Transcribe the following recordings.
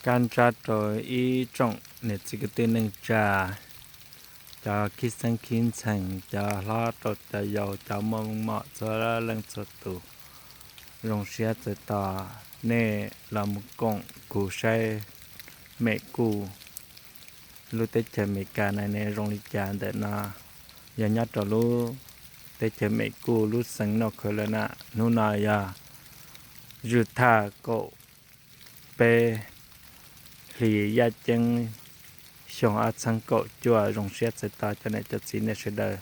Kab ntsab rau ib tsoom niam txiv kwv tij neej tsa, cov khib xeeb khib ntxhees, cov hlob rau cov yau, cov muaj meej mom txhua leej txhua tus. Zoo siab txais tos nej los mus koom kuv saib Mem Kuj lub teb chaws Amelikas na ne zoo li cas ntawm no. Yog nyob rau lub teb chaws Mem Kuj lub xeev North Carolina, hnub no yog zwj thaj kaum peb hlis yaj ceeb xyoo ob txhiab kaum cuaj. Zoo siab txais tos cov niam cov txiv nej sawv daws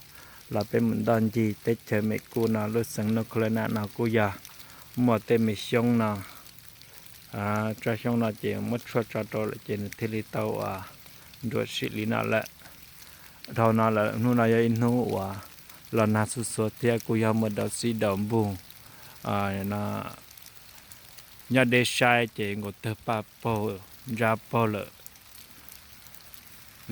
los peb mus ntoj ncig teb chaws Mem Kuj no lub xeev North Carolina no kuj yog muaj tej me xyoob no, tsob xyoob no ces muab tshuaj tso rau lawm ces nws thiaj li tau uas nruam sim li no lawm. Dhau no lawm, hnub no yog ib hnub uas los nag xuv xuav thiab kuj yog muaj daus xib daus npug nyob deb saib ces nkaus tawg paj paug ntsab paug lawm.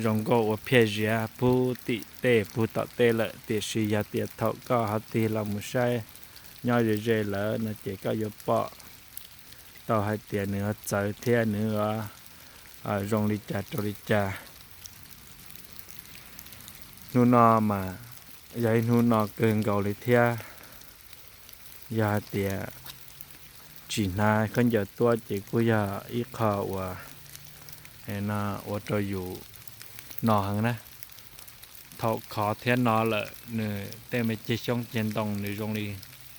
Zoo nkauj ua phiaj ziav pub tim tej pug tom tej lawm, tiam sis yog tias thaum koj ho tig los mus saib nyob ze ze lawm no ces koj yuav pom tau hais tias nws yuav txawv thiab nws yuav zoo li cas rau li cas. Hnub no mas yog ib hnub no kawg nkaus li thiab. Yog hais tias tsis hnav khaub ncaws tuab ces kuj yog ib qho uas ua rau yus no heev na. Thaum khov thiab no lawm nws tej me ceg xyoob ceg ntoo nws zoo li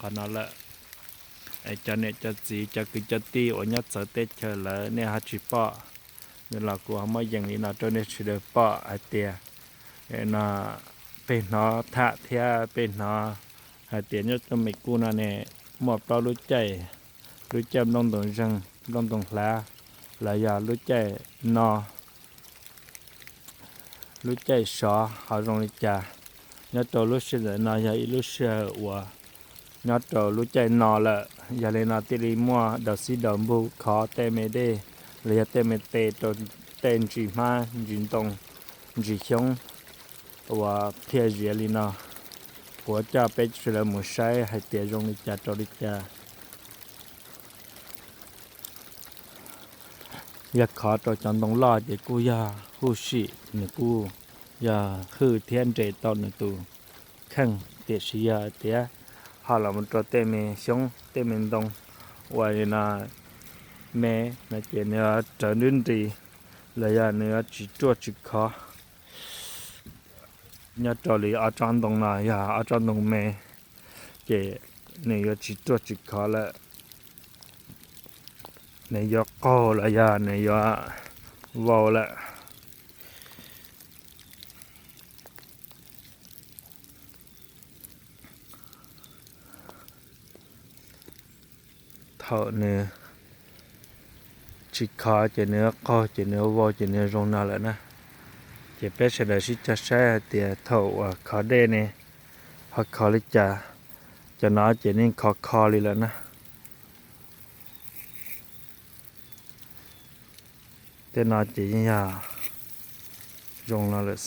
qhov no lawm. Cov niam cov txiv cov kwv cov tij uas nyob txawv teb chaws lawm nej ho tsis pom, nws los kuv ho muab yees li no rau nej sawv daws pom hais tias no peb hnov tham thiab peb hnov hais tias nyob rau Mem Kuj no ne muaj plaub lub caij, lub caij nplooj ntoos zeeg nplooj ntoos hlav los yog lub caij no, lub caij sov ho zoo li cas. Nyob rau lub sij hawm no yog ib lub sij hawm uas nyob rau lub caij no lawm, yog li no thiaj li muaj daus xib daus npug khov tej me dej los yog tej me tes rau tej ntsis hmab ntsis ntoo ntsis xyoob uas phiaj ziav li no. Kuv coj peb sawv daws mus saib hais tias zoo li cas rau li cas. Yog khov rau cov ntoo loj ces kuj yog huj sim, nws kuj yog hwj thiab nres tau nws tus kheej, tiam sis yog tias ho los mus rau tej me xyoob tej me ntoo uas no me no ces nws yuav rawv nrib nris los yog nws yuav tsis ruaj tsis khov. Nyob rau li ob tsob ntoo no yog ob tsob ntoo me ces nws yuav tsis ruaj tsis khov lawm, nws yuav qaug los yog nws yuav vau lawm. Thaum nws tsis khov ces nws yuav qaug ces nws yuav vau ces nws yuav zoo no lawm na. Ces peb sawv daws sib cog saib hais tias thaum uas khov dej ne ho khov li cas. Cov no ces yeej khov kho li lawm na. Tej no ces yeej yog zoo no lawm xwb.